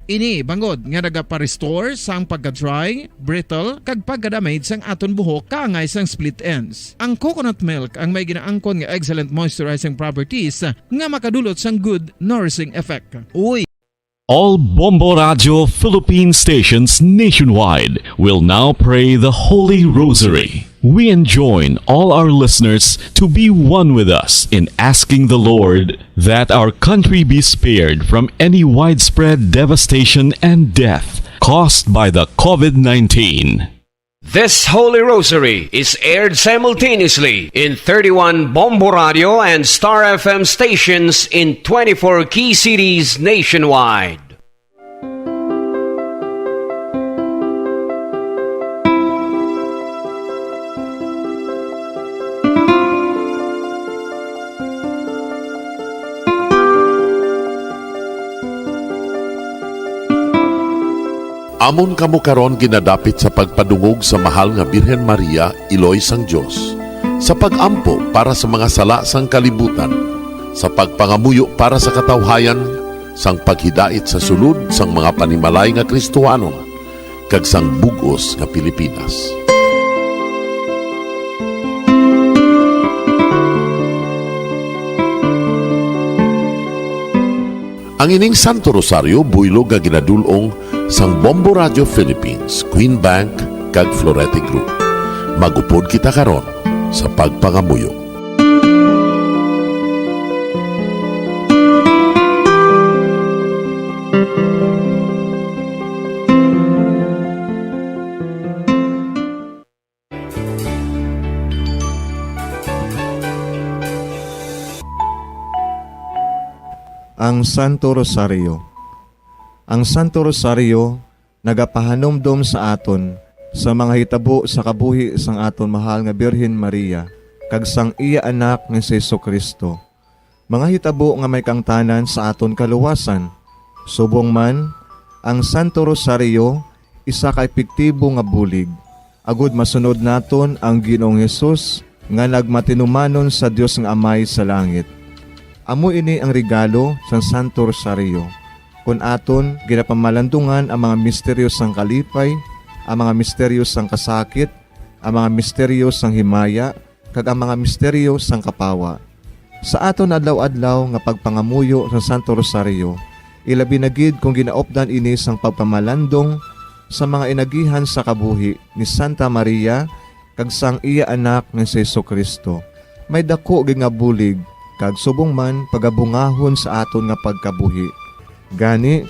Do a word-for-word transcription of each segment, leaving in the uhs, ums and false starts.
Ini bangod nga nagapa-restore sang pagka-dry, brittle, kag pagka-damage sang aton buhok kaangay sang split ends. Ang coconut milk ang may ginaangkon nga excellent moisturizing properties nga makadulot sang good nourishing effect. Uy! All Bombo Radio Philippine stations nationwide will now pray the Holy Rosary. We enjoin all our listeners to be one with us in asking the Lord that our country be spared from any widespread devastation and death caused by the COVID nineteen. This Holy Rosary is aired simultaneously in thirty-one Bombo Radio and Star F M stations in twenty-four key cities nationwide. Amon kamo karon ginadapit sa pagpadungog sa Mahal nga Birhen Maria, Iloy sang Dios, sa pag-ampo para sa mga sala sang kalibutan, sa pagpangamuyo para sa katawhayan, sang paghidait sa sulod sang mga panimalay nga Kristohanon, kag sang bug-os nga Pilipinas. Ang ining Santo Rosario buylog nga ginadul-ong sang Bombo Radio Philippines, Queen Bank, kag Florete Group. Mag-upod kita karon sa pagpangamuyo. Ang Santo Rosario. Ang Santo Rosario nagapahanumdom sa aton sa mga hitabo sa kabuhi sang aton mahal nga Birhen Maria kag sang iya Anak nga si Jesu-Cristo, mga hitabo nga may kaangtanan sa aton kaluwasan. Subong man, ang Santo Rosario isa ka epektibo nga bulig agod masunod naton ang Ginoong Jesus nga nagmatinumanon sa Dios nga Amay sa langit. Amo ini ang regalo sang Santo Rosario, kon aton ginapamalandungan ang mga misteryo sang kalipay, ang mga misteryo sang kasakit, ang mga misteryo sang himaya, kag ang mga misteryo sang kapawa. Sa aton adlaw-adlaw nga pagpangamuyo sa Santo Rosario, ilabi na gid kon ginaupdan ini sang pagpamalandong sa mga inagihan sa kabuhi ni Santa Maria kag sang iya Anak nga si Jesu-Cristo, may daku gid nga bulig kag subong man pagabungahon sa aton nga pagkabuhi. Gani,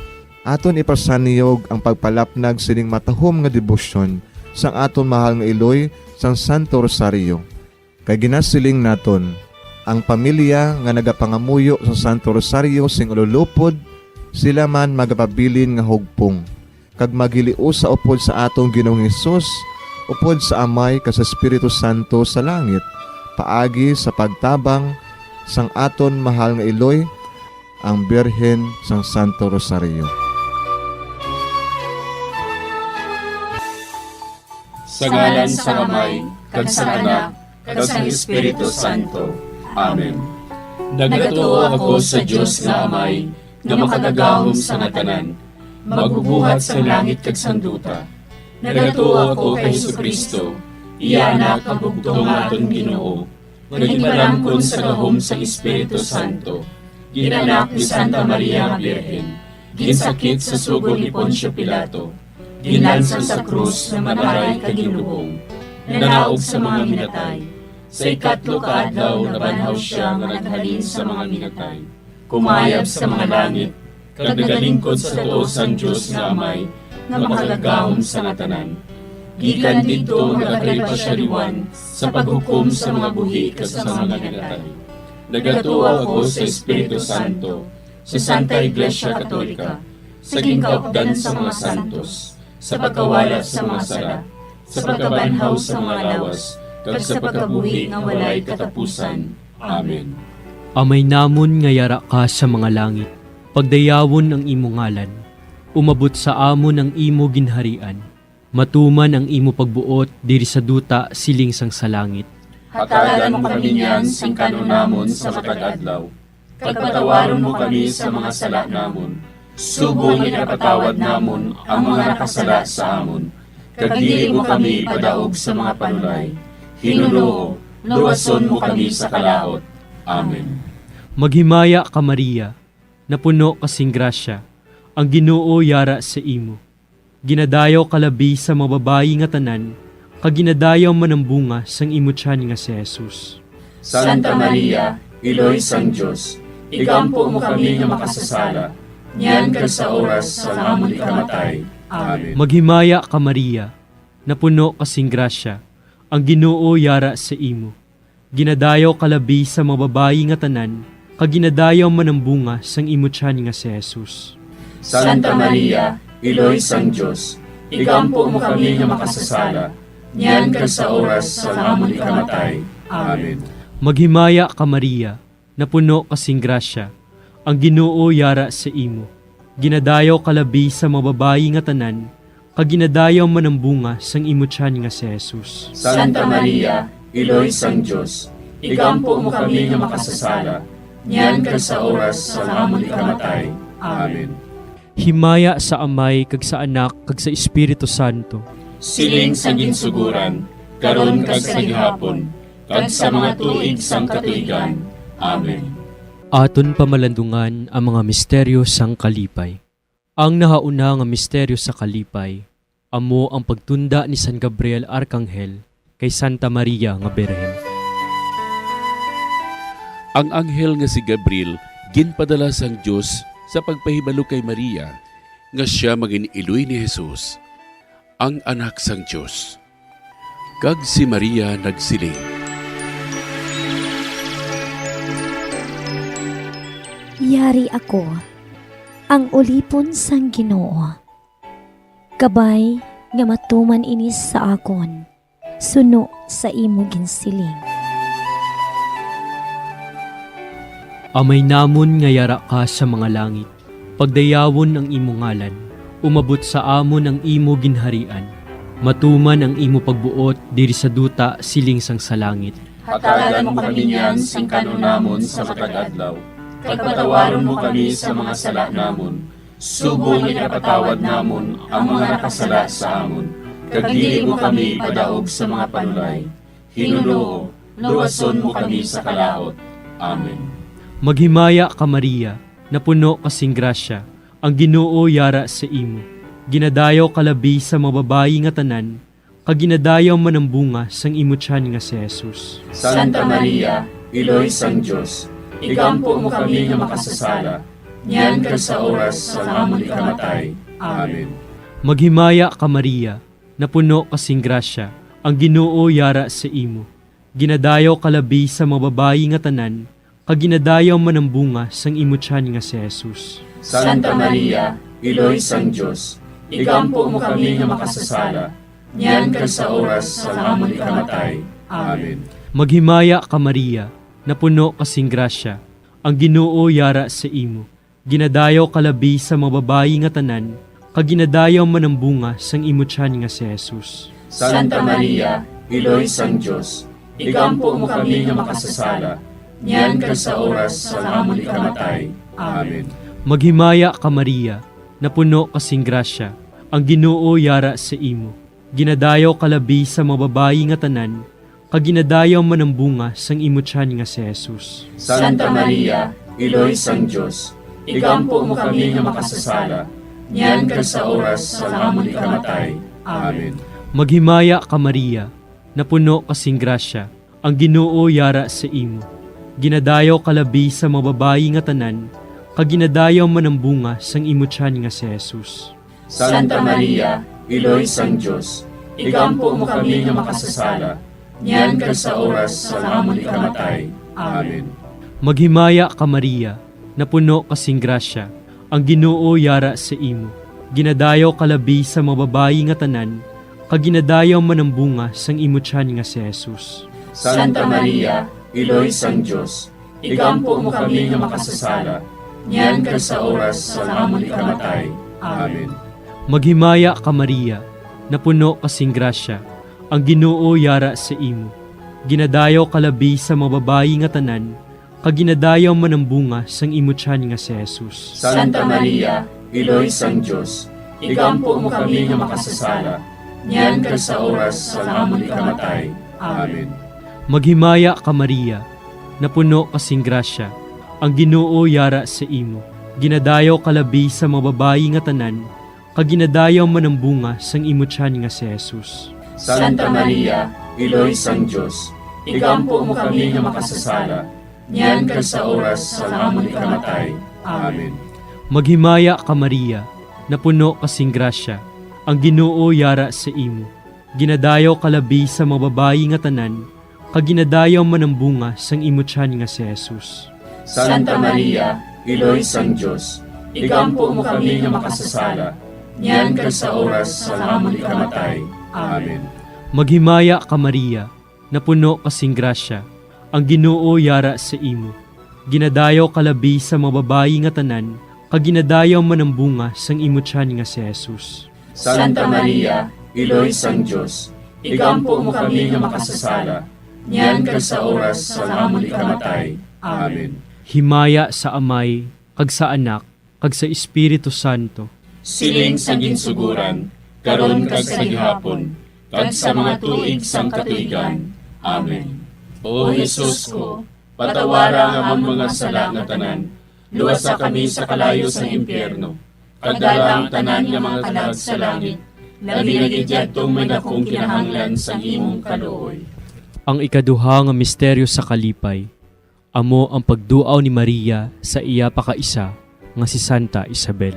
aton ipasanyog ang pagpalapnag sining matahom nga debosyon sang aton mahal nga iloy sang Santo Rosario. Kay ginasiling naton, ang pamilya nga nagapangamuyo sa Santo Rosario sing ululupod, sila man magapabilin nga hugpong, kag maghiliusa upod sa aton Ginoong Hesus, upod sa Amay kag sa Espiritu Santo sa langit, paagi sa pagtabang sang aton mahal nga iloy, ang Birhen sang Santo Rosario. Sa ngalan sang Amay, kag sang Anak, kag sang Espiritu Santo. Amen. Nagatuo ako sa Dios nga Amay, nga makagagahom sa nga tanan, magbubuhat sang langit kag sang duta. Nagatuo ako kay Jesu-Cristo, iya Anak nga bugtong nga aton Ginoo, nga ginpalamkon sa gahom sang Espiritu Santo, ginanak ni Santa Maria nga Birhen, ginsakit sa sugo ni Poncio Pilato, ginlansang sa krus nga mataray kag ginlubong, nanaog sa mga minatay. Sa ikatlo ka adlaw nabanhaw sia nga naghalin sa mga minatay, kumayab sa mga langit, kag nagalingkod sa tuo sang Dios nga Amay, nga makagagahom sa nga tanan. Gikan didto nagakari pa sia liwan sa paghukom sa mga buhi kag sa mga minatay. Nagatuo ako sa Espiritu Santo, sa Santa Iglesia Katolika, sa ginkaupdan sa mga santos, sa pagkawala sa mga sala, sa pagkabanhaw sa mga lawas, kag sa pagkabuhi nga walay katapusan. Amen. Amay namon nga yara ka sa mga langit, pagdayawon ang imo ngalan. Umabot sa amon ang imo ginharian. Matuman ang imo pagbuot diri sa duta siling sang sa langit. Hatagan mo kami niyan sing kan-on namon sa matag adlaw, kag patawaron mo kami sa mga sala namon, Subong nga ginapatawad namon ang mga nakasala sa amon, kag dili mo kami ipadaog sa mga panulay. Hinunoo, luwason mo kami sa kalaut. Amen. Maghimaya ka, Maria, napuno ka sing grasya, ang Ginoo yara sa imo. Ginadayaw ka labi sa mga babayi nga tanan, kag ginadayaw man ang bunga sang imo tiyan nga si Jesus. Santa Maria, Iloy sang Dios, igampo mo kami nga makasasala, niyan kag sa oras sang amon ikamatay. Amen. Maghimaya ka, Maria, napuno ka sing grasya, ang Ginoo yara sa imo. Ginadayaw ka labi sa mga babayi nga tanan, kag ginadayaw man ang bunga sang imo tiyan nga si Jesus. Santa Maria, Iloy sang Dios, igampo mo kami nga makasasala, niyan kag sa oras sang amon ikamatay. Amen. Maghimaya ka, Maria, napuno ka sing grasya, ang Ginoo yara sa imo. Ginadayaw ka labi sa mga babayi nga tanan, kag ginadayaw man ang bunga sang imo tiyan nga si Jesus. Santa Maria, Iloy sang Dios, igampo mo kami nga makasasala, niyan kag sa oras sang amon ikamatay. Amen. Himaya sa Amay, kag sa Anak, kag sa Espiritu Santo. Siling sa ginsuguran, karon kag sa gihapon, kag sa mga tuig sang katuigan. Amen. Aton pamalandungan ang mga misteryo sang kalipay. Ang nahauna nga misteryo sa kalipay amo ang pagtunda ni San Gabriel Arkanghel kay Santa Maria nga Birhen. Ang anghel nga si Gabriel ginpadala sang Dios sa pagpahibalo kay Maria nga sia mangin-iloy ni Jesus, ang Anak sang Dios. Kag si Maria nagsiling, "Yari ako, ang ulipon sang Ginoo. Kabay nga matuman ini sa akon, suno sa imo ginsiling." Amay namon nga yara ka sa mga langit, pagdayawon ang imo ngalan. Umabot sa amon ang imo ginharian. Matuman ang imo pagbuot diri sa duta siling sang sa langit. Hatagan mo kami niyan sing kan-on namon sa matag adlaw, kag patawaron mo kami sa mga sala namon, subong nga ginapatawad namon ang mga nakasala sa amon, kag dili mo kami ipadaog sa mga panulay. Hinunoo, luwason mo kami sa kalaut. Amen. Maghimaya ka, Maria, napuno ka sing grasya, ang Ginoo yara sa imo. Ginadayaw ka labi sa mga babayi nga tanan, kag ginadayaw man ang bunga sang imo tiyan nga si Jesus. Santa Maria, Iloy sang Dios, igampo mo kami nga makasasala, niyan kag sa oras sang amon ikamatay. Amen. Maghimaya ka, Maria, napuno ka sing grasya, ang Ginoo yara sa imo. Ginadayaw ka labi sa mga babayi nga tanan, kag ginadayaw man ang bunga sang imo tiyan nga si Jesus. Santa Maria, Iloy sang Dios, igampo mo kami nga makasasala, niyan kag sa oras sang amon ikamatay. Amen. Maghimaya ka, Maria, napuno ka sing grasya, ang Ginoo yara sa imo. Ginadayaw ka labi sa mga babayi nga tanan, kag ginadayaw man ang bunga sang imo tiyan nga si Jesus. Santa Maria, Iloy sang Dios, igampo mo kami nga makasasala, niyan kag sa oras sang amon ikamatay. Amen. Maghimaya ka, Maria, napuno ka sing grasya, ang Ginoo yara sa imo. Ginadayaw ka labi sa mga babayi nga tanan, kag ginadayaw man ang bunga sang imo tiyan nga si Jesus. Santa Maria, Iloy sang Dios, igampo mo kami nga makasasala, niyan kag sa oras sang amon ikamatay. Amen. Maghimaya ka, Maria, napuno ka sing grasya, ang Ginoo yara sa imo. Ginadayaw ka labi sa mga babayi nga tanan, kag ginadayaw man ang bunga sang imo tiyan nga si Jesus. Santa Maria, Iloy sang Dios, igampo mo kami nga makasasala, niyan kag sa oras sang amon ikamatay. Amen. Maghimaya ka, Maria, napuno ka sing grasya, ang Ginoo yara sa imo. Ginadayaw ka labi sa mga babayi nga tanan, kag ginadayaw man ang bunga sang imo tiyan nga si Jesus. Santa Maria, Iloy sang Dios, igampo mo kami nga makasasala, niyan kag sa oras sang amon ikamatay. Amen. Maghimaya ka, Maria, napuno ka sing grasya, ang Ginoo yara sa imo. Ginadayaw ka labi sa mga babayi nga tanan, kag ginadayaw man ang bunga sang imo tiyan nga si Jesus. Santa Maria, Iloy sang Dios, igampo mo kami nga makasasala, niyan kag sa oras sang amon ikamatay. Amen. Maghimaya ka, Maria, napuno ka sing grasya, ang Ginoo yara sa imo. Ginadayaw ka labi sa mga babayi nga tanan, kag ginadayaw man ang bunga sang imo tiyan nga si Jesus. Santa Maria, Iloy sang Dios, igampo mo kami nga makasasala, niyan kag sa oras sang amon ikamatay. Amen. Maghimaya ka, Maria, napuno ka sing grasya, ang Ginoo yara sa imo. Ginadayaw ka labi sa mga babayi nga tanan, kag ginadayaw man ang bunga sang imo tiyan nga si Jesus. Santa Maria, Iloy sang Dios, igampo mo kami nga makasasala, niyan kag sa oras sang amon ikamatay. Amen. Maghimaya ka, Maria, napuno ka sing grasya, ang Ginoo yara sa imo. Ginadayaw ka labi sa mga babayi nga tanan, kag ginadayaw man ang bunga sang imo tiyan nga si Jesus. Santa Maria, Iloy sang Dios, igampo mo kami nga makasasala, niyan kag sa oras sang amon ikamatay. Amen. Himaya sa Amay, kag sa Anak, kag sa Espiritu Santo. Siling sa ginsuguran, karon kag sa gihapon, kag sa mga tuig sang katuigan. Amen. O Jesus ko, patawara ang amon mga sala nga tanan, luwasa kami sa kalayo sang impyerno, kag dala ang tanan nga mga kalag sa langit, labi na gid yadtong may dakong kinahanglan sang imong kaluoy. Ang ikaduha nga misteryo sa kalipay, amo ang pagduaw ni Maria sa iya pakaisa nga si Santa Isabel.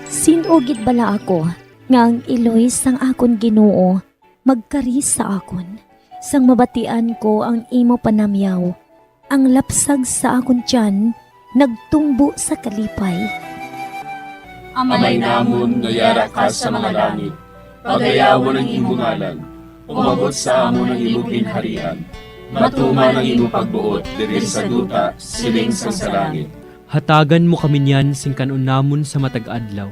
Sin-o gid bala ako nga ang iloy sang akon Ginoo magkari sa akon? Sang mabatian ko ang imo panamyaw, ang lapsag sa akon tiyan nagtumbo sa kalipay. Amay namon nga yara ka sa mga langit, pagayawon ang imo ngalan. Umabot sa amon ang imo ginharian. Matuman ang imo pagbuot diri sa duta, siling sang sa langit. Hatagan mo kami niyan sing kan-on namon sa matag adlaw,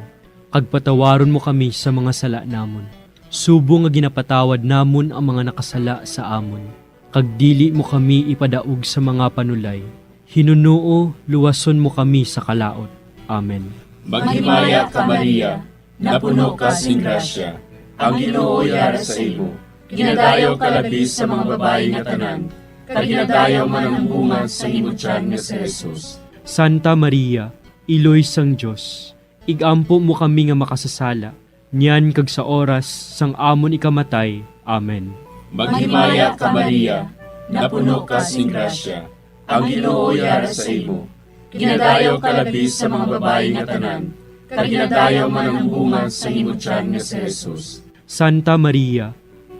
kag patawaron mo kami sa mga sala namon, subong nga ginapatawad namon ang mga nakasala sa amon. Kag dili mo kami ipadaog sa mga panulay, hinunoo luwason mo kami sa kalaut. Amen. Maghimaya ka, Maria, napuno ka sing grasya, ang Ginoo yara sa imo. Ginadayaw ka labi sa mga babayi nga tanan, kag ginadayaw man ang bunga sa imo tiyan nga si Jesus. Santa Maria, Iloy sang Dios, igampo mo kami nga makasasala, niyan kag sa oras sang amon ikamatay. Amen. Maghimaya ka, Maria, napuno ka sing grasya, ang Ginoo yara sa imo. Ginadayaw ka labi sa mga babayi nga tanan, kag ginadayaw man ang bunga sa imo tiyan nga si Jesus. Santa Maria,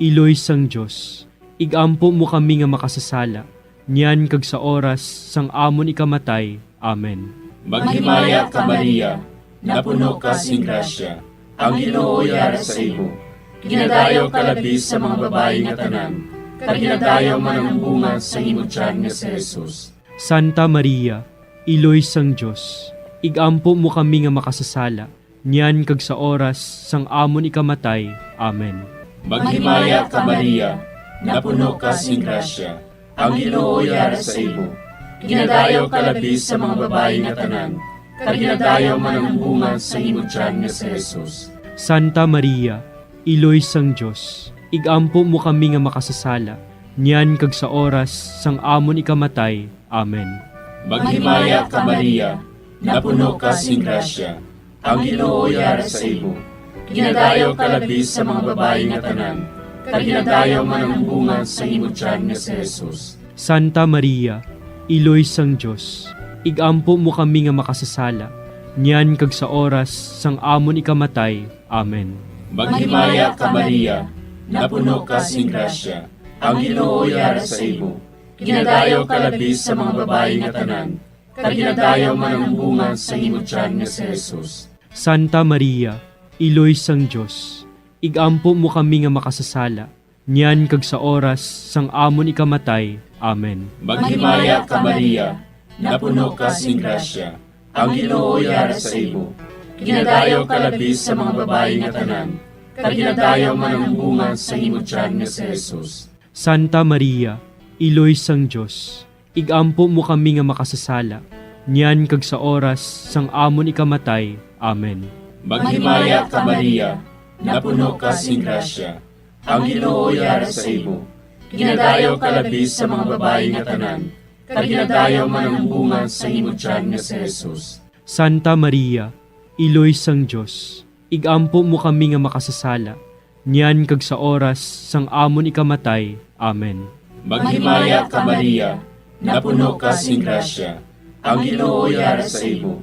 Iloy sang Dios, igampo mo kami nga makasasala, niyan kag sa oras sang amon ikamatay. Amen. Maghimaya ka, Maria, napuno ka sing grasya, ang Ginoo yara sa imo. Ginadayaw ka labi sa mga babayi nga tanan, kag ginadayaw man ang bunga sa imo tiyan nga si Jesus. Santa Maria, Iloy sang Dios, igampo mo kami nga makasasala, niyan kag sa oras sang amon ikamatay. Amen. Maghimaya ka, Maria, napuno ka sing grasya, ang Ginoo yara sa imo. Ginadayaw ka labi sa mga babayi nga tanan, kag ginadayaw man ang bunga sa imo tiyan nga si Jesus. Santa Maria, Iloy sang Dios, igampo mo kami nga makasasala, niyan kag sa oras sang amon ikamatay. Amen. Maghimaya ka, Maria, napuno ka sing grasya, ang Ginoo yara sa imo. Ginadayaw ka labi sa mga babayi nga tanan, kag ginadayaw man ang bunga sa imo tiyan nga si Jesus. Santa Maria, Iloy sang Dios, igampo mo kami nga makasasala, niyan kag sa oras sang amon ikamatay. Amen. Maghimaya ka, Maria, napuno ka sing grasya, ang Ginoo yara sa imo. Ginadayaw ka labi sa mga babayi nga tanan, kag ginadayaw man ang bunga sa imo tiyan nga si Jesus. Santa Maria, Iloy sang Dios, igampo mo kami nga makasasala, niyan kag sa oras sang amon ikamatay. Amen. Maghimaya ka, Maria, napuno ka sing grasya, ang Ginoo yara sa imo. Ginadayaw ka labi sa mga babayi nga tanan, kag ginadayaw man ang bunga sa imo tiyan nga si Jesus. Santa Maria, Iloy sang Dios, igampo mo kami nga makasasala, niyan kag sa oras sang amon ikamatay. Amen. Maghimaya ka, Maria, napuno ka sing grasya, ang Ginoo yara sa imo. Ginadayaw ka labi sa mga babayi nga tanan, kag ginadayaw man ang bunga sang imo tiyan nga si Jesus. Santa Maria, Iloy sang Dios, igampo mo kami nga makasasala, niyan kag sa oras sang amon ikamatay. Amen. Maghimaya ka, Maria, napuno ka sing grasya, ang Ginoo yara sa imo.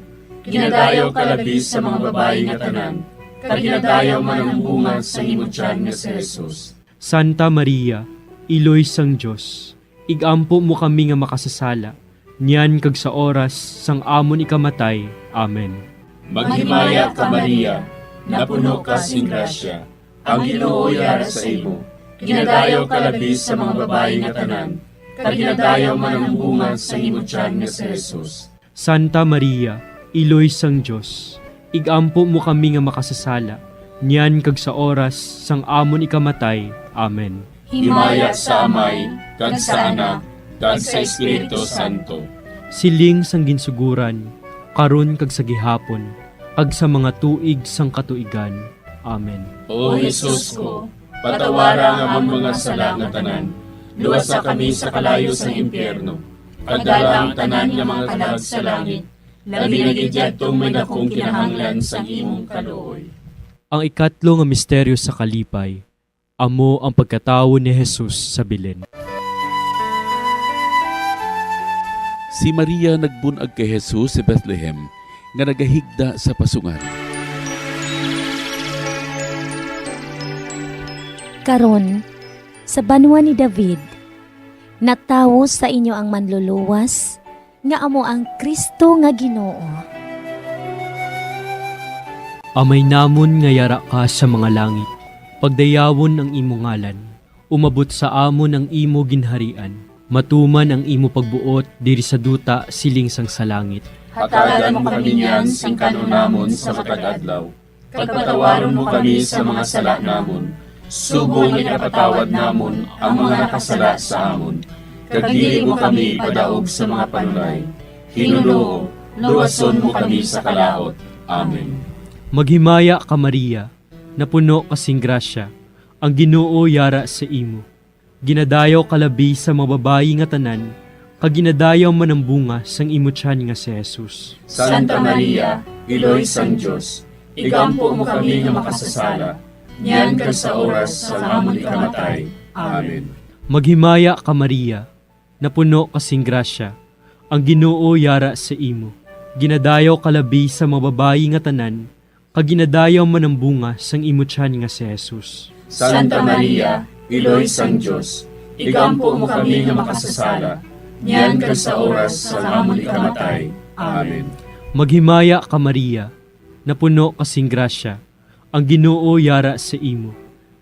Ginadayaw ka labi sa mga babayi nga tanan, kag ginadayaw man ang bunga sang imo tiyan nga si Jesus. Santa Maria, Iloy sang Dios, igampo mo kami nga makasasala, niyan kag sa oras sang amon ikamatay. Amen. Maghimaya ka, Maria, napuno ka sing grasya, ang Ginoo yara sa imo. Ginadayaw ka labi sa mga babayi nga tanan, kag ginadayaw man ang bunga sang imo tiyan nga si Jesus. Santa Maria, Iloy sang Dios, igampo mo kami nga makasasala, niyan kag sa oras sang amon ikamatay. Amen. Himaya sa Amay, kag sa Anak, kag sa Espiritu Santo. Siling sang ginsuguran, karon kag sa gihapon, kag sa mga tuig sang katuigan. Amen. O Jesus ko, patawara ang amon mga sala nga tanan, luwasa kami sa kalayo sang impyerno, kag dala ang tanan nga mga kalag sa langit, labi na gid yadtong may dakong kinahanglan sang imong kaluoy. Ang ikatlo nga misteryo sa kalipay, amo ang pagkatawo ni Jesus sa Belen. Si Maria nagbun-ag kay Jesus sa Bethlehem, nga nagahigda sa pasungan. Karon, sa banwa ni David, natawo sa inyo ang Manluluwas, nga amo ang Cristo nga Ginoo. Amay namon nga yara ka sa mga langit, pagdayawon ang imo ngalan. Umabot sa amon ang imo ginharian. Matuman ang imo pagbuot diri sa duta siling sang sa langit. Hatagan mo kami niyan sing kan-on namon sa matag adlaw. Kag patawaron mo kami sa mga sala namon, subong nga ginapatawad namon ang mga nakasala sa amon. Kag dili mo kami ipadaog sa mga panulay. Hinunoo, luwason mo kami sa kalaut. Amen. Maghimaya ka, Maria, napuno ka sing grasya, ang Ginoo yara sa imo. Ginadayaw ka labi sa mga babayi nga tanan, kag ginadayaw man ang bunga sang imo tiyan nga si Jesus. Santa Maria, Iloy sang Dios, igampo mo kami nga makasasala, niyan kag sa oras sang amon ikamatay. Amen. Maghimaya ka, Maria, napuno ka sing grasya, ang Ginoo yara sa imo. Ginadayaw ka labi sa mga babayi nga tanan, kag ginadayaw man ang bunga sang imo tiyan nga si Jesus. Santa Maria, Iloy sang Dios, igampo mo kami nga makasasala, niyan kag sa oras sang amon ikamatay. Amen. Maghimaya ka, Maria, napuno ka sing grasya, ang Ginoo yara sa imo.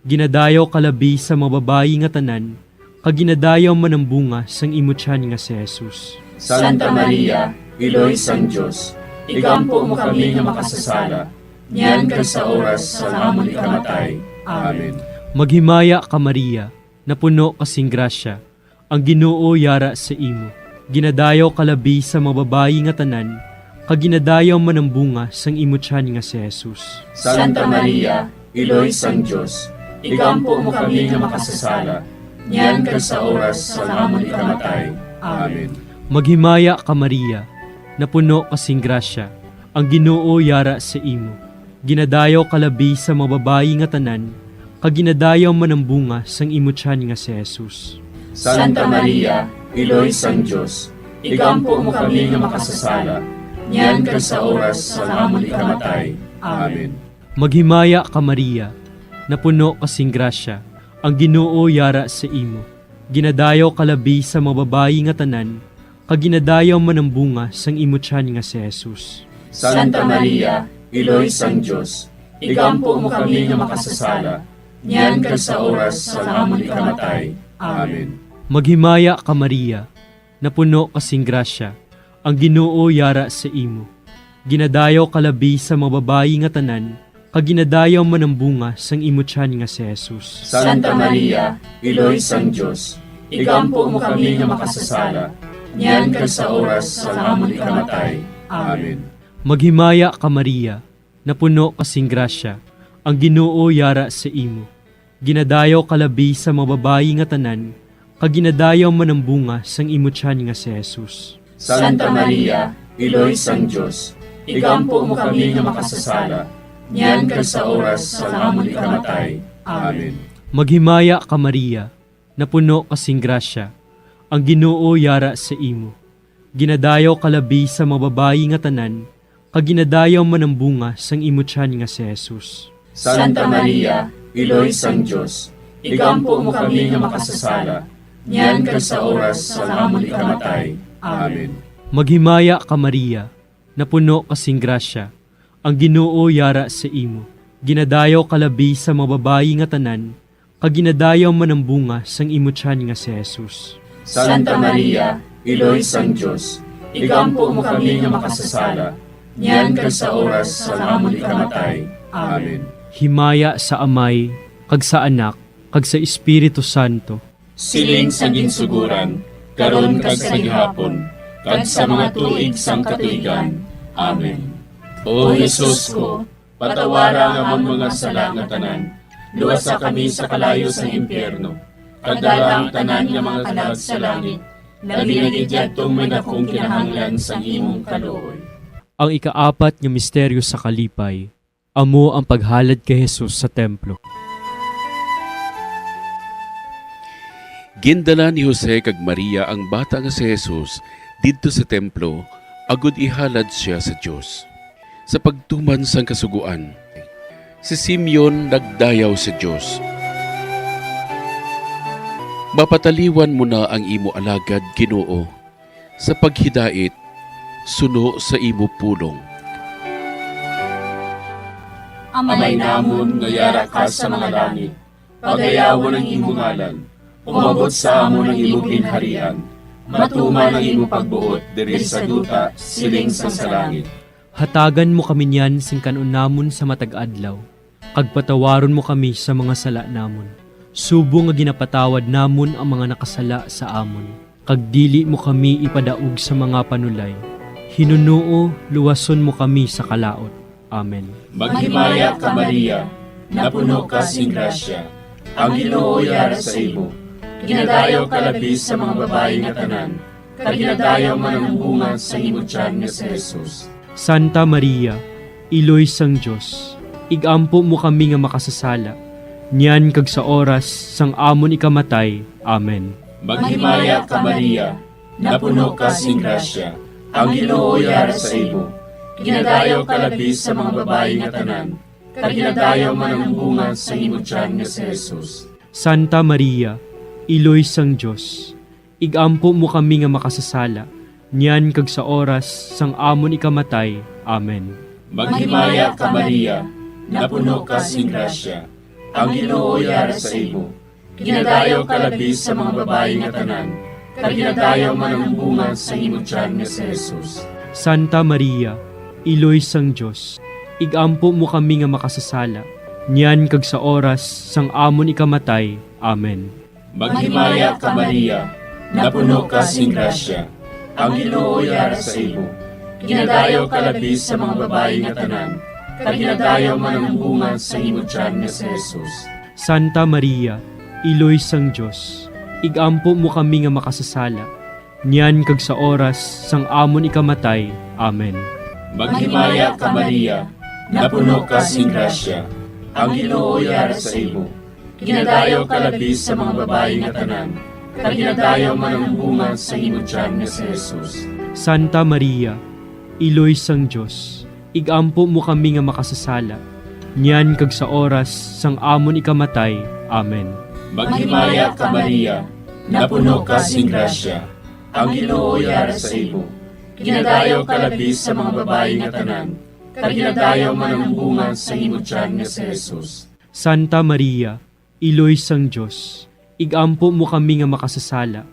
Ginadayaw ka labi sa mga babayi nga tanan, kag ginadayaw man ang bunga sang imo tiyan nga si Jesus. Santa Maria, Iloy sang Dios, igampo mo kami nga makasasala, niyan kag sa oras sang amon ikamatay. Amen. Maghimaya ka, Maria, napuno ka sing grasya, ang Ginoo yara sa imo. Ginadayaw ka labi sa mga babayi nga tanan, kag ginadayaw man ang bunga sang imo tiyan nga si Jesus. Santa Maria, Iloy sang Dios, igampo mo kami nga makasasala, niyan kag sa oras sang amon ikamatay. Amen. Maghimaya ka, Maria, napuno ka sing grasya, ang Ginoo yara sa imo. Ginadayaw ka labi sa mga babayi nga tanan, kag ginadayaw man ang bunga sang imo tiyan nga si Jesus. Santa Maria, Iloy sang Dios, igampo mo kami nga makasasala, niyan kag sa oras sang amon ikamatay. Amen. Maghimaya ka, Maria, napuno ka sing grasya, ang Ginoo yara sa imo. Ginadayaw ka labi sa mga babayi nga tanan, kag ginadayaw man ang bunga sang imo tiyan nga si Jesus. Santa Maria, Iloy sang Dios, igampo mo kami nga makasasala, niyan kag sa oras sang amon ikamatay. Amen. Maghimaya ka, Maria, napuno ka sing grasya, ang Ginoo yara sa imo. Ginadayaw ka labi sa mga babayi nga tanan, kag ginadayaw man ang bunga sang imo tiyan nga si Jesus. Santa Maria, Iloy sang Dios, igampo mo kami nga makasasala, niyan kag sa oras sang amon ikamatay. Amen. Maghimaya ka, Maria, napuno ka sing grasya, ang Ginoo yara sa imo. Ginadayaw ka labi sa mga babayi nga tanan, kag ginadayaw man ang bunga sang imo tiyan nga si Jesus. Santa Maria, Iloy sang Dios, igampo mo kami nga makasasala, niyan kag sa oras sang amon ikamatay. Amen. Maghimaya ka, Maria, napuno ka sing grasya, ang Ginoo yara sa imo. Ginadayaw ka labi sa mga babayi nga tanan, kag ginadayaw man ang bunga sang imo tiyan nga si Jesus. Santa Maria, Iloy sang Dios, igampo mo kami nga makasasala, niyan kag sa oras sang amon ikamatay. Amen. Maghimaya ka, Maria, napuno ka sing grasya, ang Ginoo yara sa imo. Ginadayaw ka labi sa mga babayi nga tanan, kag ginadayaw man ang bunga sang imo tiyan nga si Jesus. Santa Maria, Iloy sang Dios, igampo mo kami nga makasasala, niyan kag sa oras sang amon ikamatay. Amen. Himaya sa Amay, kag sa Anak, kag sa Espiritu Santo. Siling sa ginsuguran, karon kag sa gihapon, kag sa mga tuig sang katuigan. Amen. O Jesus ko, patawara ang amon mga sala nga tanan, luwasa kami sa kalayo sang impyerno, kag dala ang tanan nga mga kalag sa langit, labi na gid yadtong may dakong kinahanglan sang imong kaluoy. Ang ikaapat nga misteryo sa kalipay, amo ang paghalad kay Jesus sa templo. Gindala ni Jose kag Maria ang bata nga si Jesus didto sa templo agod ihalad sia sa Dios. Sa pagtuman sang Kasugoan, si Simeon nagdayaw sa Dios, "Mapataliwan mo na ang imo alagad, Ginoo, sa paghidait suno sa imo pulong. Amay namon nga yara ka sa mga langit, pagayawon ang imo ngalan, umabot sa amon ang imo ginharian, matuman ang imo pagbuot diri sa duta siling sang sa langit." Hatagan mo kami niyan sing kan-on namon sa matag adlaw, kag patawaron mo kami sa mga sala namon, subong nga ginapatawad namon ang mga nakasala sa amon, kag dili mo kami ipadaog sa mga panulay. Hinunoo, luwason mo kami sa kalaut. Amen. Maghimaya ka, Maria, napuno ka sing grasya, ang Ginoo yara sa imo. Ginadayaw ka labi sa mga babayi nga tanan, kag ginadayaw man ang bunga sang imo tiyan nga si Jesus. Santa Maria, Iloy sang Dios, igampo mo kami nga makasasala, niyan kag sa oras sang amon ikamatay. Amen. Maghimaya ka, Maria, napuno ka sing grasya, ang Ginoo yara sa imo. Ginadayaw ka labi sa mga babayi nga tanan, kag ginadayaw man ang bunga sang imo tiyan nga si Jesus. Santa Maria, Iloy sang Dios, igampo mo kami nga makasasala, niyan kag sa oras sang amon ikamatay. Amen. Maghimaya ka, Maria, napuno ka sing grasya, ang Ginoo yara sa imo. Ginadayaw ka labi sa mga babayi nga tanan, kag ginadayaw man ang bunga sang imo tiyan nga si Jesus. Santa Maria, Iloy sang Dios, igampo mo kami nga makasasala, niyan kag sa oras sang amon ikamatay. Amen. Maghimaya ka, Maria, napuno ka sing grasya, ang Ginoo yara sa imo. Ginadayaw ka labi sa mga babayi nga tanan, kag ginadayaw man ang bunga sang imo tiyan nga si Jesus. Santa Maria, Iloy sang Dios, igampo mo kami nga makasasala, niyan kag sa oras sang amon ikamatay. Amen. Maghimaya ka, Maria, napuno ka sing grasya, ang Ginoo yara sa imo. Ginadayaw ka labi sa mga babayi nga tanan, kag ginadayaw man ang bunga sang imo tiyan nga si Jesus. Santa Maria, Iloy sang Dios, igampo mo kami nga makasasala, niyan kag sa oras sang amon ikamatay. Amen. Maghimaya ka, Maria, napuno ka sing grasya, ang Ginoo yara sa imo. Ginadayaw ka labi sa mga babayi nga tanan, kag ginadayaw man ang bunga sang imo tiyan nga si Jesus. Santa Maria, Iloy sang Dios, igampo mo kami nga makasasala,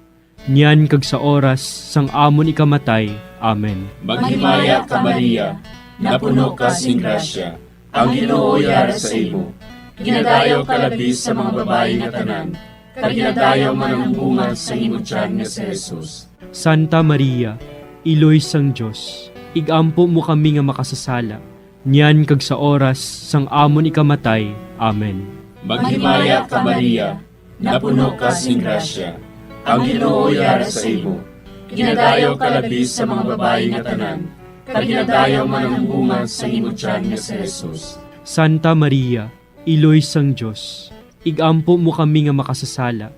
niyan kag sa oras sang amon ikamatay. Amen. Maghimaya ka, Maria, napuno ka sing grasya, ang Ginoo yara sa imo. Ginadayaw ka labi sa mga babayi nga tanan, kag ginadayaw man ang bunga sang imo tiyan nga si Jesus. Santa Maria, Iloy sang Dios, ig-ampo mo kami nga makasasala, niyan kag sa oras sang amon ikamatay. Amen. Maghimaya ka, Maria, napuno ka sing grasya. Ang Ginoo yara sa imo. Ginadayaw ka labi sa mga babayi nga tanan, kag ginadayaw man ang bunga sang imo tiyan nga si Jesus. Santa Maria, Iloy sang Dios, ig-ampo mo kami nga makasasala,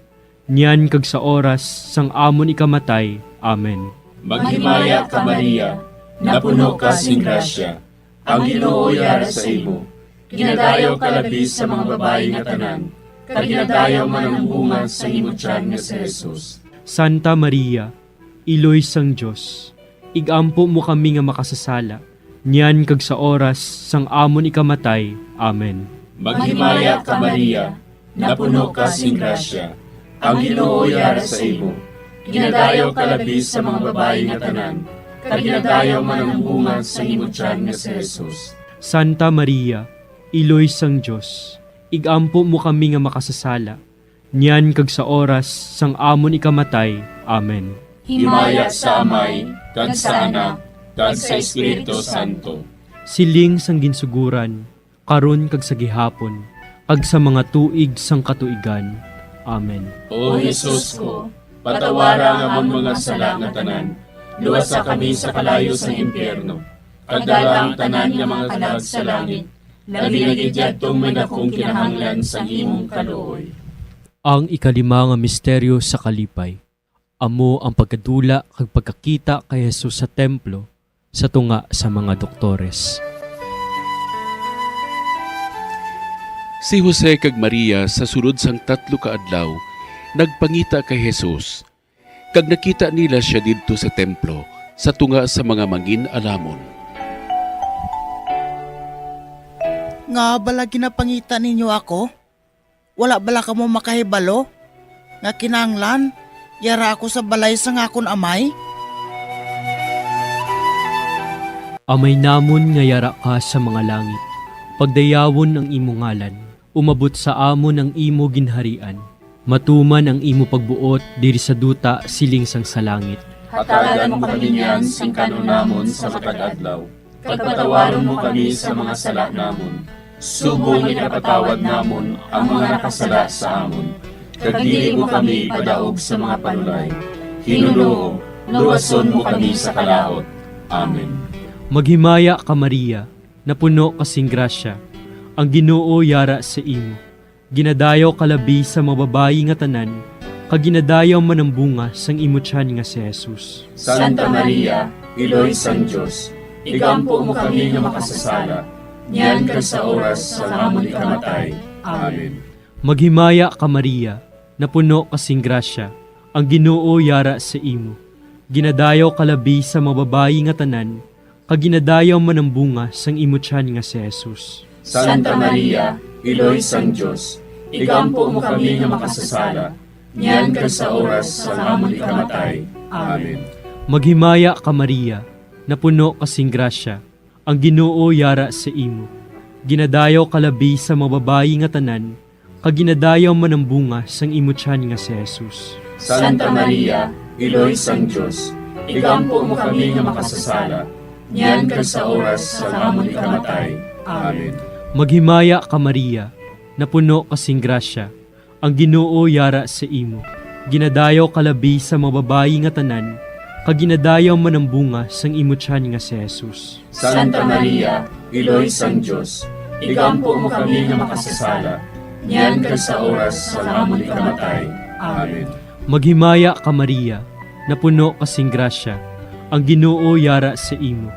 niyan kag sa oras sang amon ikamatay. Amen. Maghimaya ka, Maria, napuno ka sing grasya. Ang Ginoo yara sa imo. Ginadayaw ka labi sa mga babayi nga tanan, kag ginadayaw man ang bunga sang imo tiyan nga si Jesus. Santa Maria, Iloy sang Dios, ig-ampo mo kami nga makasasala, niyan kag sa oras sang amon ikamatay. Amen. Maghimaya ka, Maria, napuno ka sing grasya. Ang Ginoo yara sa imo. Ginadayaw ka labi sa mga babayi nga tanan, kag ginadayaw man ang bunga sang imo tiyan nga si Jesus. Santa Maria, Iloy sang Dios, ig-ampo mo kami nga makasasala, niyan kag sa oras sang amon ikamatay. Amen. Himaya sa Amay, kag sa Anak, kag sa Espiritu Santo. Siling sang ginsugoran, karon kag sa gihapon, kag sa mga tuig sang katuigan. Amen. O Jesus ko, patawara ang amon mga sala nga tanan, luwasa kami sa kalayo sang impyerno, kag dala ang tanan nga mga kalag sa langit, labi na gid yadtong may dakong kinahanglan sang imong kaluoy. Ang ikalima nga misteryo sa kalipay, amo ang pagkadula kag pagkakita kay Jesus sa templo sa tunga sa mga doktores. Si Jose kag Maria sa sulod sang tatlo ka adlaw nagpangita kay Jesus, kag nakita nila sia didto sa templo sa tunga sa mga mangin-alamon. Ngaa bala ginapangita ninyo ako? Wala bala kamo makahibalo nga kinahanglan yara ako sa balay sang akon Amay? Amay namon nga yara ka sa mga langit, pagdayawon ang imo ngalan, umabot sa amon ang imo ginharian, matuman ang imo pagbuot diri sa duta siling sang sa langit. Hatagan mo kami niyan sing kan-on namon sa matag adlaw, kag patawaron mo kami sa mga sala namon, subong nga ginapatawad namon ang mga nakasala sa amon, kag dili mo kami ipadaog sa mga panulay. Ginoo, luwason mo kami sa kalaut. Amen. Maghimaya ka, Maria, napuno ka sing grasya, ang Ginoo yara sa imo. Ginadayaw ka labi sa mga babayi nga tanan, kag ginadayaw man ang bunga sang imo tiyan nga si Jesus. Santa Maria, Iloy sang Dios, igampo mo kami nga makasasala, niyan kag sa oras sang amon ikamatay. Amen. Maghimaya ka, Maria, napuno ka sing grasya, ang Ginoo yara sa imo. Ginadayaw ka labi sa mga babayi nga tanan, kag ginadayaw man ang bunga sang imo tiyan nga si Jesus. Santa Maria, Iloy sang Dios, igampo mo kami nga makasasala, niyan kag sa oras sang amon ikamatay. Amen. Maghimaya ka, Maria, napuno ka sing grasya, ang Ginoo yara sa imo. Ginadayaw ka labi sa mga babayi nga tanan, kag ginadayaw man ang bunga sang imo tiyan nga si Jesus. Santa Maria, Iloy sang Dios, igampo mo kami nga makasasala, niyan kag sa oras sang amon ikamatay. Amen. Maghimaya ka, Maria, napuno ka sing grasya, ang Ginoo yara sa imo. Ginadayaw ka labi sa mga babayi nga tanan, kag ginadayaw man ang bunga sang imo tiyan nga si Jesus. Santa Maria, Iloy sang Dios, igampo mo kami nga makasasala, niyan kag sa oras sang amon ikamatay. Amen. Maghimaya ka, Maria, napuno ka sing grasya, ang Ginoo yara sa imo.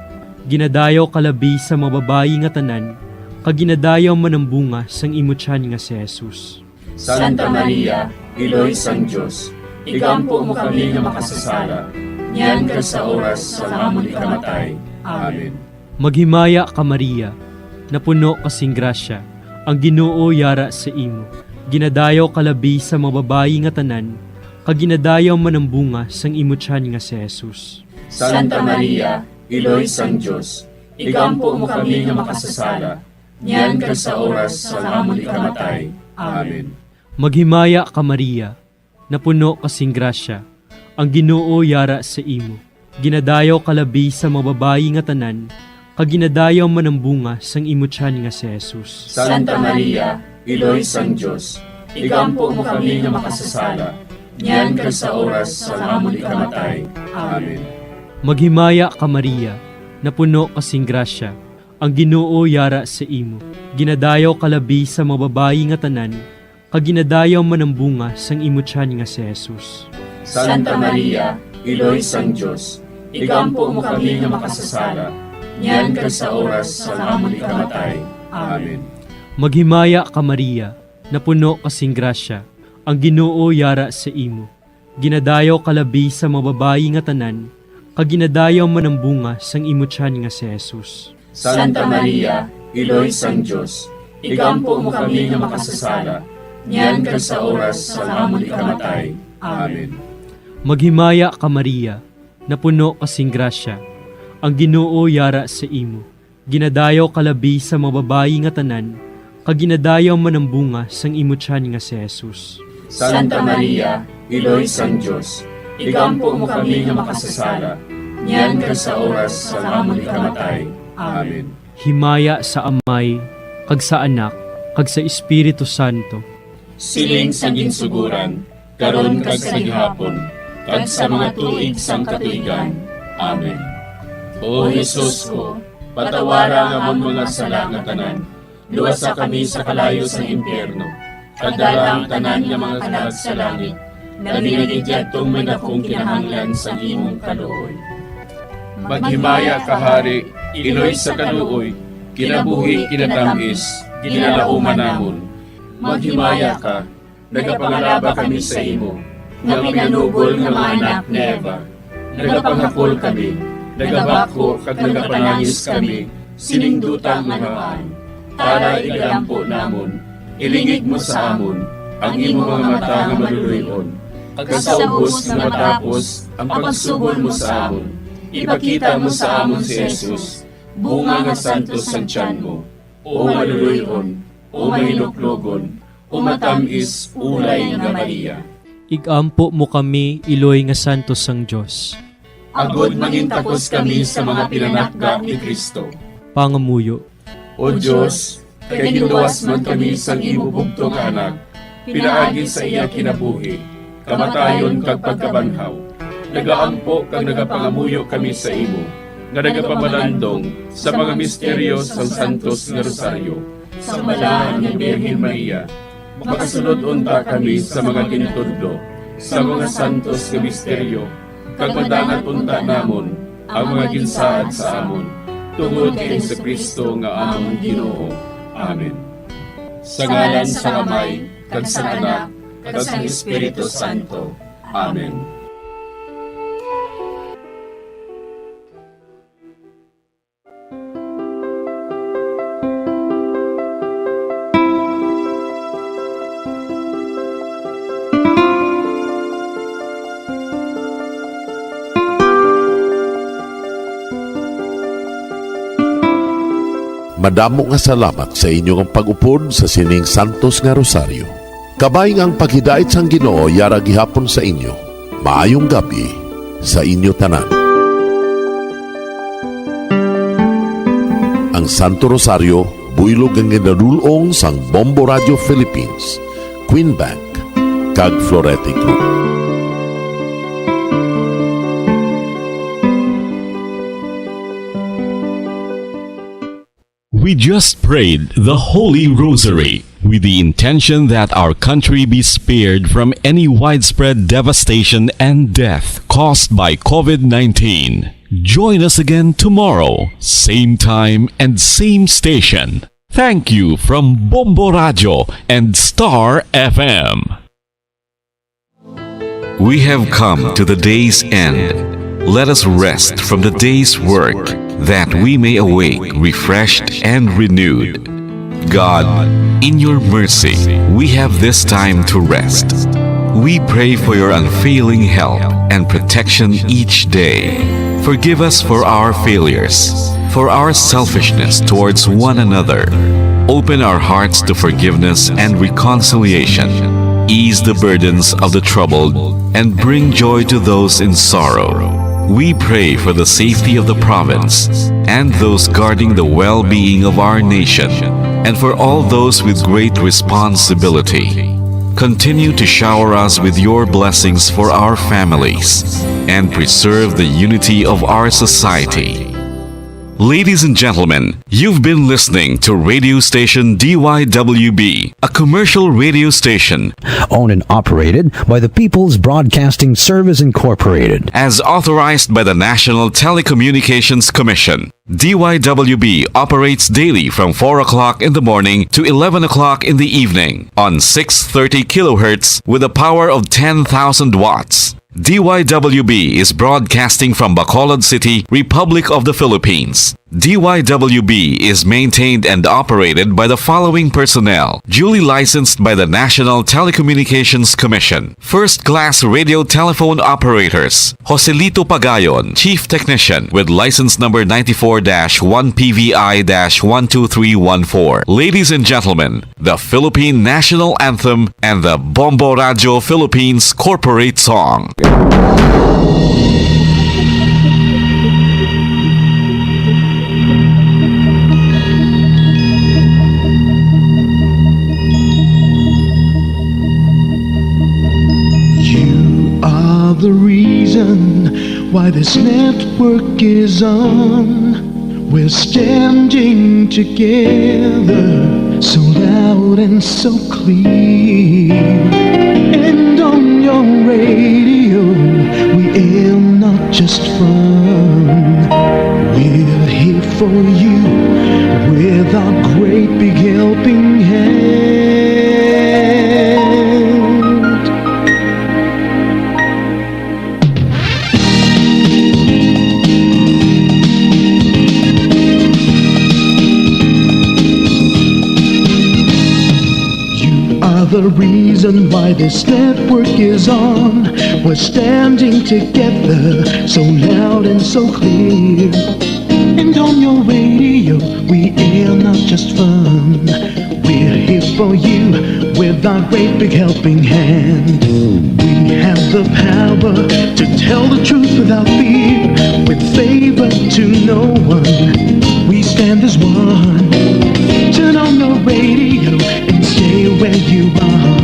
Ginadayaw ka labi sa mga babayi nga tanan, kag ginadayaw man ang bunga sang imo tiyan nga si Jesus. Santa Maria, Iloy sang Dios, igampo mo kami nga makasasala, niyan kag sa oras sang amon ikamatay. Amen. Maghimaya ka, Maria, napuno ka sing grasya, ang Ginoo yara sa imo. Ginadayaw ka labi sa mga babayi nga tanan, kag ginadayaw man ang bunga sang imo tiyan nga si Jesus. Santa Maria, Iloy sang Dios, igampo mo kami nga makasasala, niyan kag sa oras sang amon ikamatay. Amen. Maghimaya ka, Maria, napuno ka sing grasya, Ang Ginoo yara sa imo. Ginadayaw ka labi sa mga babayi nga tanan, kag ginadayaw man ang bunga sang imo tiyan nga si Jesus. Santa Maria, Iloy sang Dios, igampo mo kami nga makasasala, niyan kag sa oras sang amon ikamatay. Amen. Maghimaya ka, Maria, napuno ka sing grasya, ang Ginoo yara sa imo. Ginadayaw ka labi sa mga babayi nga tanan, kag ginadayaw man ang bunga sang imo tiyan nga si Jesus. Santa Maria, Iloy sang Dios, igampo mo kami nga makasasala, niyan kag sa oras sang amon ikamatay. Amen. Maghimaya ka, Maria, napuno ka sing grasya, ang Ginoo yara sa imo. Ginadayaw ka labi sa mga babayi nga tanan, kag ginadayaw man ang bunga sang imo tiyan nga si Jesus. Santa Maria, Iloy sang Dios, igampo mo kami nga makasasala, niyan kag sa oras sang amon ikamatay. Amen. Maghimaya ka, Maria, napuno ka sing grasya, ang Ginoo yara sa imo. Ginadayaw ka labi sa mga babayi nga tanan, kag ginadayaw man ang bunga sang imo tiyan nga si Jesus. Santa Maria, Iloy sang Dios, igampo mo kami nga makasasala, niyan kag sa oras sang amon ikamatay. Amen. Himaya sa Amay, kag sa Anak, kag sa Espiritu Santo. Siling sa ginsuguran, karon kag sa gihapon, kag sa mga tuig sang katuigan. Amen. O Jesus ko, patawara ang amon mga sala nga tanan, luwasa kami sa kalayo sang impyerno, kag dala ang tanan nga mga kalag sa langit, labi na gid yadtong may dakong kinahanglan sang imong kaluoy. Maghimaya ka, Hari, Iloy sa kaluoy, kinabuhi, kinatam-is, ginalauman namon. Maghimaya ka, nagapangalaba kami sa imo, nga pinanubol nga mga anak ni Eva. Nagapangakol kami, nagabakho kag nagapanangis kami sining duta nga namaan. Tara, igampo namon, ilingig mo sa amon ang imo mga mata nga maluloy-on, kag sa ubos nga matapos ang pagsugol mo sa amon, ipakita mo sa amon si Jesus, bunga nga santos sang tiyan mo, o maluloy-on, o mahinuklogon, o matam-is, ulay nga Maria. Igampo mo kami, Iloy nga santos sang Dios. Agod mangintakos kami sa mga pinanakda ni Cristo. Pangamuyo. O Dios, kay ginluwas man kami sang imo bugtong nga Anak, pinaagi sa iya kinabuhi, kamatayon, kag pagkabanhaw, nagaampo kag nagapangamuyo kami sa imo, nga nagapamalandong sa mga misteryo sang Santos nga Rosaryo, sang Balaan nga Birhen Maria. Makasulod unta kami sa mga gintudlo sa mga santos nga misteryo, kag madangat unta namon ang mga ginsaad sa amon, tungod kay Jesu-Cristo nga amon Ginoo. Amen. Sa ngalan sang Amay, kag sang Anak, kag sang Espiritu Santo. Amen. Madamo nga salamat sa inyo nga pag-upod sa sining santos nga rosaryo. Kabay nga ang paghidait sang Ginoo yara gihapon sa inyo. Maayong gab-i sa inyo tanan. Ang Santo Rosario, buylog nga ginadul-ong sang Bombo Radio Philippines, Queen Bank, kag Florete Group. We just prayed the Holy Rosary with the intention that our country be spared from any widespread devastation and death caused by COVID nineteen. Join us again tomorrow, same time and same station. Thank you from Bombo Radio and Star F M. We have come to the day's end. Let us rest from the day's work, that we may awake refreshed and renewed. God, in your mercy, we have this time to rest. We pray for your unfailing help and protection each day. Forgive us for our failures, for our selfishness towards one another. Open our hearts to forgiveness and reconciliation. ease the burdens of the troubled, and bring joy to those in sorrow. We pray for the safety of the province and those guarding the well-being of our nation, and for all those with great responsibility. Continue to shower us with your blessings for our families and preserve the unity of our society. Ladies and gentlemen, you've been listening to radio station D Y W B, a commercial radio station owned and operated by the People's Broadcasting Service Incorporated, as authorized by the National Telecommunications Commission. D Y W B operates daily from four o'clock in the morning to eleven o'clock in the evening on six thirty kilohertz with a power of ten thousand watts. D Y W B is broadcasting from Bacolod City, Republic of the Philippines. D Y W B is maintained and operated by the following personnel, duly licensed by the National Telecommunications Commission. First class radio telephone operators, Joselito Pagayon, Chief Technician, with license number ninety-four dash one P V I dash one two three one four. Ladies and gentlemen, the Philippine National Anthem and the Bombo Radyo Philippines Corporate Song. You are the reason why this network is on. We're standing together, so loud and so clear. And on your radio, we aim not just fun. We're here for you with our great big helping hand. You are the reason why this network is on. We're standing together, so loud and so clear. And on your radio, we air not just fun. We're here for you with our great big helping hand. We have the power to tell the truth without fear, with favor to no one. We stand as one. Turn on your radio and stay where you are.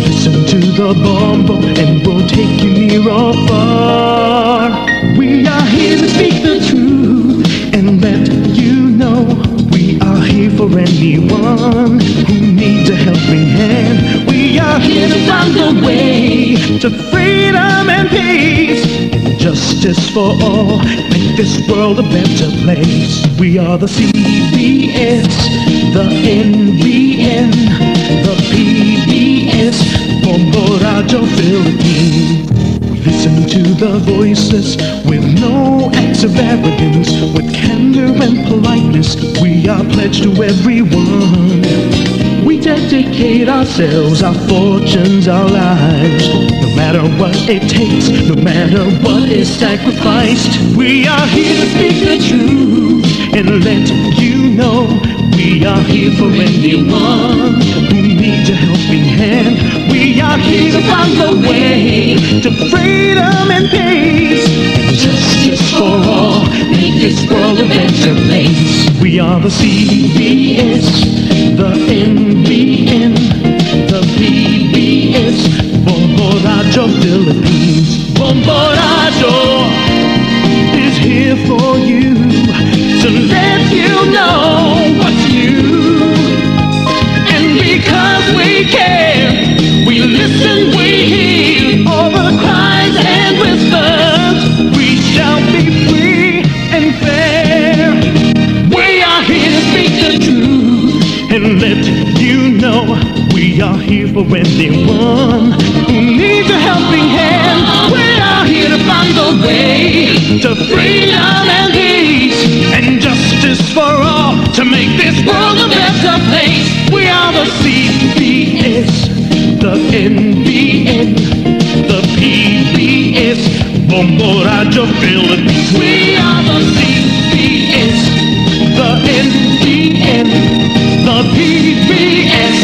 Listen to the Bombo and we'll take you near or far. We are here to speak the truth and let you know we are here for anyone who needs a helping hand. We are here to find a way to freedom and peace and justice for all. Make this world a better place. We are the C B S, the N B N, the P B S, Bombo Radyo Philippines. We listen to the voices with no acts of arrogance, with candor and politeness. We are pledged to everyone. We dedicate ourselves, our fortunes, our lives. No matter what it takes, no matter what is sacrificed, we are here to speak the truth and let you know we are here for anyone who needs a helping hand. We are here to find the way to freedom and peace and justice for all. Make this world a better place. We are the C B S, the N B N, the P B S, Bombo Radyo Philippines. Bombo Radyo is here for you to let you know what's new. And because we care, we listen, we hear all the cries and whispers. We shall be free and fair. We are here to speak the truth and let you know we are here for anyone who needs a helping hand. We are here to find the way to freedom and peace and justice for all, to make this world a better place. We are the C B S, the N B N, the P B S, Bombo Radyo Philippines. We are the C B S, the N B N, the P B S,